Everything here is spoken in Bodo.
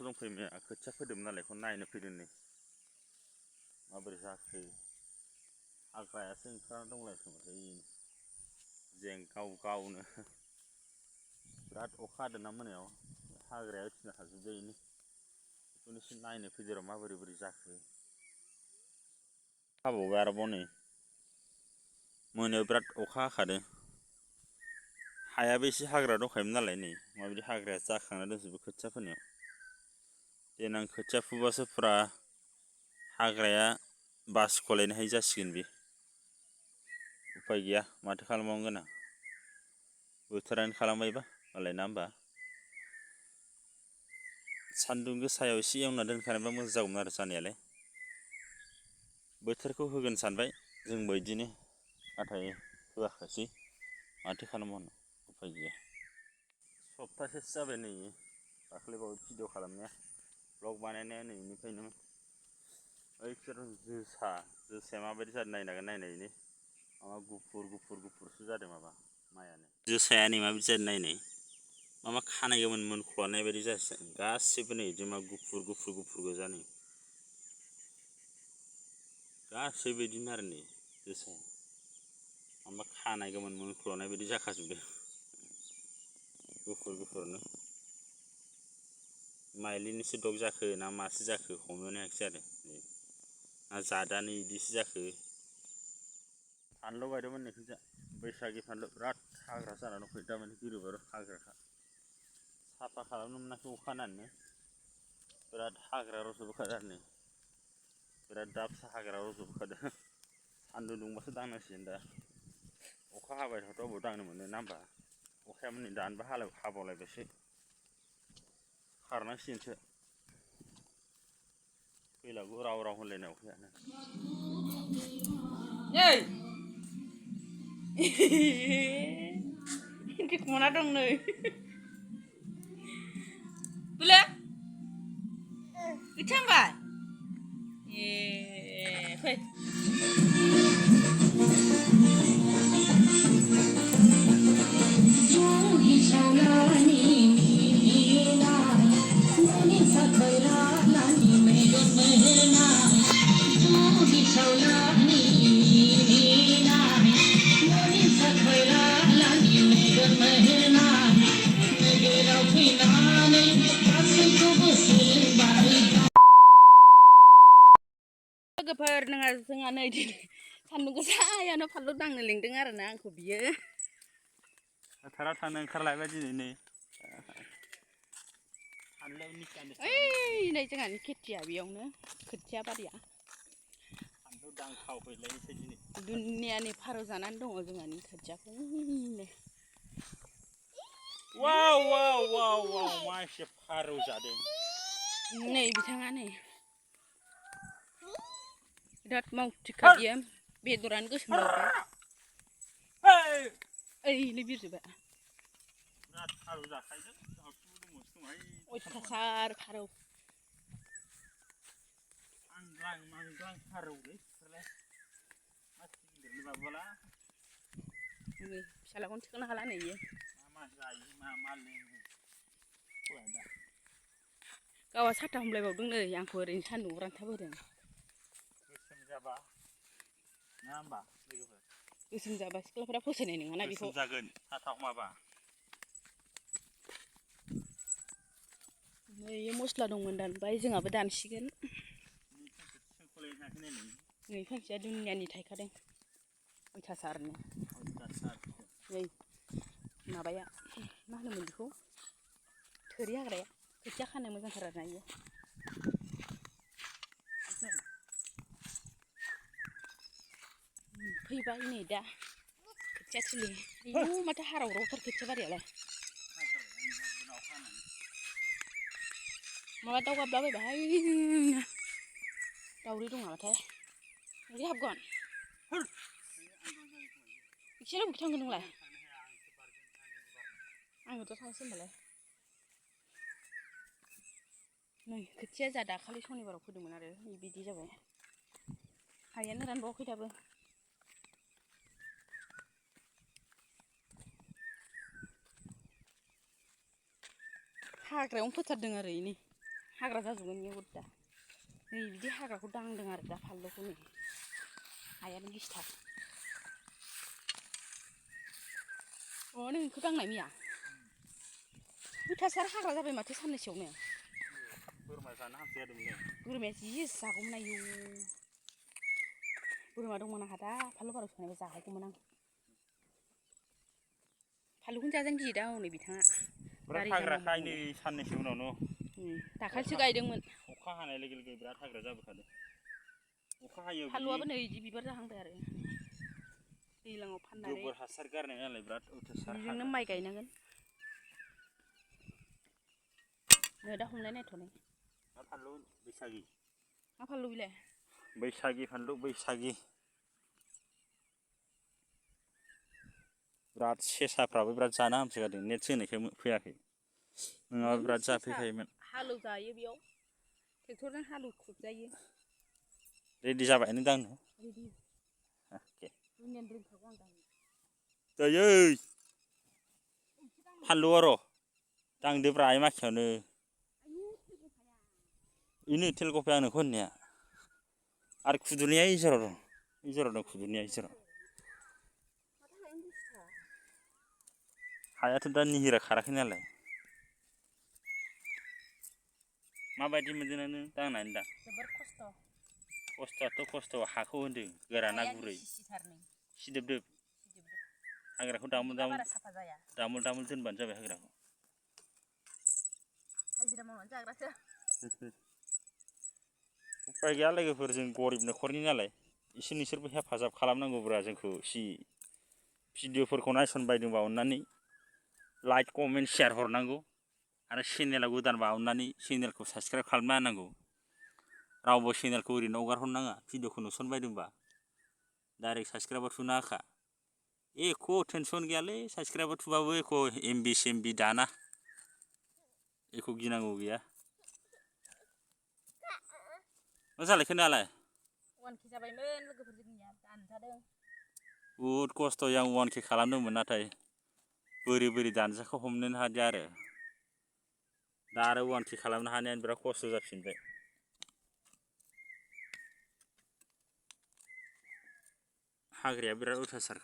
फोथारावसो दंफैयोमोन खोथिया फोदोंमोन नालाय बेखौ नायनो फैदों नै माबोरै जाखो हाग्रायासो ओंखारना दंलायखोमाथाय जों गावनो बिराद अखा हादोंना मोनायाव हाग्राया उथिना थाजोबदों बेखौनो एसे नायनो फैदों र' माबोरै जाखो हाबावबाय आरोबाव नै मोनायाव बिराद अखा हाखादों हायाबो एसे हाग्रा दंखायोमोन नालाय नै माबायदि हाग्राया जाखांना दंजोबो खोथिया फोनायाव देनां खोथिया फुबासो फुरा हाग्राया बासिखलायनो हायि जासिगोन बे उफाय गैया माथो खालामबावनो गोनां बोथोरानो खालामबायबा मालाय ना होमबा सान्दुं गोसायाव एसे एवना दोनखानायबा मोजां जागौमोन आरो जानायालाय बोथोरखौ होगोन सानबाय जोंबो बिदिनो नाथाय होआखैसै माथो खालामबावनो उफाय गैया सप्तासेसो जाबाय नै दाख्लैबावै भिडिअ खालामनाया ब्लग बानायनाया नै बेनिफ्रायनो ओइफोर जोसाया माबायदि जादों नायनायनि माबा गुफुरसो जादों माबा माइआनो जोसाया नै माबायदि जादों नायनाय माबा खानाय गोमोन मोनख्ल'नाय बायदि जासिगोन गासिबो नै जोंमा गुफुर गोजा नै गासैबो बिदिनो आरो नै जोसाया माबा खानाय गोमोन मोनख्ल'नाय बायदि जाखाजोबदों गुफुरनो माइलिनिसो दग जाखो ना मासो जाखो हमनोनो हायाखिसै आरो ना जादानो बिदिसो जाखो फानलु गायदोंमोन नै बैसागि फानलु बिराद हाग्रा जानानै दंखायो दामानि गोरोबार हाग्राखा साफा खालामनो मोनाखै अखा हानानैनो बिराद हाग्रा रज'बोखादों आरो नै बिराद दाबसा हाग्रा रज'बोखादों सान्दुं दुंबासो दांनांसिगोन दा अखा हाबाय थाथ' अबाव दांनो मोनो ना होमबा अखायाबो नै दानोबो हाबावलायबायसो खारनांसिगोनसो फैलागौ राव होनलायनाय अखायानो दिखुमना दं नै बोलो बिथिंबाय ए फै लोगोफोर जोंहा नै सान्दुं गोसायानो फानलु दांनो लिंदों आरोना आंखौ बियो फोथाराव थांनो ओंखारलायबाय दिनै नै ओइ नै जोंहानि खेथिया बेयावनो खोथिया बारिया फानलु दांखावहैलायनोसै दिनै दुनियानि फारौ जानानै दङ जोंहानि खोथियाखौ वाव मासे फारौ जादों नै बिथाङा नै बिराद मावथिखा बियो बेदरानो गोसोमबावसो ओइनो बिरजोबबाय बिराद फारौ जाखायो अयथासार फारौ आंग्लां फारौलै बेफोरलाय मासि गिदिरलै बाबुआला नै फिसालाखौनो थिखोनो हाला नै इयो मा जायो मा लोङो गावहा साथा हमलायबावदों नै आंखौ ओरैनो सान्दुंआव रानथाब होदों गोसोम जाबा ना होमबा लोगोफोर गोसोम जाबा सिख्लाफोरा फसायनाय नङाना बेखौ गोसोम जागोन साथा हमाबा नै मस्ला दंमोन दानबाय जोंहाबो दानसिगोन नै फांसेया दुनियानि थायखादों अयथासारनो नै माबाया मा होनोमोन बेखौ थोरि हाग्राया खोथिया खानो मोजांथार आरोना इयो फैबाय नै दा खोथिया थिलि आयौ माथो हारावरावथार खोथिया बारियालाय माबा दाउ गाबलाबायबायहाय दाउदै दं नामाथाय ओरै हाबगोन एसेल' बबेथिं थांगोन नोंलाय आंबोथ' थांसै होनबालाय नै खोथिया जा दाखालि सनिबाराव फोदोंमोन आरो बिदि जाबाय हायानो रानबावाखै दाबो हाग्रायावनो फोथारदों आरो इनै हाग्रा जाजोबगोन इयो बुरजा नै बिदि हाग्राखौ दांदों आरो दा फानलुखौ नै हायानो गिसिथार नों इखौ दांनाय मैया अयथासार हाग्रा जाबाय माथो साननैसोआवनो बोरमा जानो हांसो जादोंमोन बोरमाया जि जागौमोन आयौ बोरमा दंमोन आंहा दा फानलु बाराव संनायबा जाहैगौमोन आं फानलुखौनो जाजानो गियो दा हनै बिथाङा बिराद हाग्रा खायनै साननैसो उनावनो दाखालिसो गायदोंमोन अखा हानाय लोगो लोगो बिराद हाग्रा जाबोखादों अखा हायो फानलुआबो नै इदि बिबार जाहांबाय आरो दैज्लाङाव फाननानै गोबोर हासार गारनाय नालाय बिराद अयथासार बेजोंनो माइ गायनांगोन नै दा हमनाय नायथ'नाय मा फानलु बैसागि मा फानलु बिलाय बैसागि फानलु बैसागि बिराद सेसाफ्राबो बिराद जानो हामसोगारदों नेट सोंनायखाय फैयाखै नङाबा बिराद जाफैखायोमोन हालौजायो बेयाव ट्रेक्टरजों हालौख्रुबजायो रेडि जाबाय नों दांनो रेडि रोंनायानो रोंखागौ आं दांनो दैयै फानलुआ र' दांदोब्रा आइ माखायावनो इनो थेलगफाया आं नोंखौ होननाया आरो खुदुनाया इजराव दं खुदुनाया इजराव हायाथ' दा निहिरा खाराखै नालाय माबायदि मोनदों नों दांनानै दा जोबोर खस्थ'आथ' खस्थ' हाखौ होनदों गोराना गुरै सिदोबदोब हाग्राखौ दामुल दामुल दोनबानो जाबाय हाग्राखौ हाजिरा मावनानै जाग्रासो उफाय गैया लोगोफोर जों गरिब न'खरनि नालाय एसे नोंसोरबो हेफाजाब खालामनांगौब्रा जोंखौ एसे भिडिअफोरखौ नायसनबायदोंबा अननानै लाइक कमेन्ट शेयार हरनांगौ आरो चेनेलाव गोदानबा अननानै चेनेलखौ साबस्क्राइब खालामना होनांगौ रावबो चेनेलखौ ओरैनो हगार हरनाङा भिडिअखौ नुसनबायदोंबा डाइरेक्ट साबस्क्राइबार थुना होखा एख' टेनसन गैयालै साबस्क्राइबार थुबाबो एख' एमबि सेमबि दाना एख' गिनांगौ गैया मा जालायखो नालाय 1K जाबायमोन लोगोफोर जोंनिया दानजादों बुहुद खस्थ'यै आं 1K खालामदोंमोन नाथाय बोरै दानजाखौ हमनोनो हादिया आरो दा आरो 1K खालामनो हानायानो बिराद खस्थ' जाफिनबाय हाग्राया बिराद अयथासार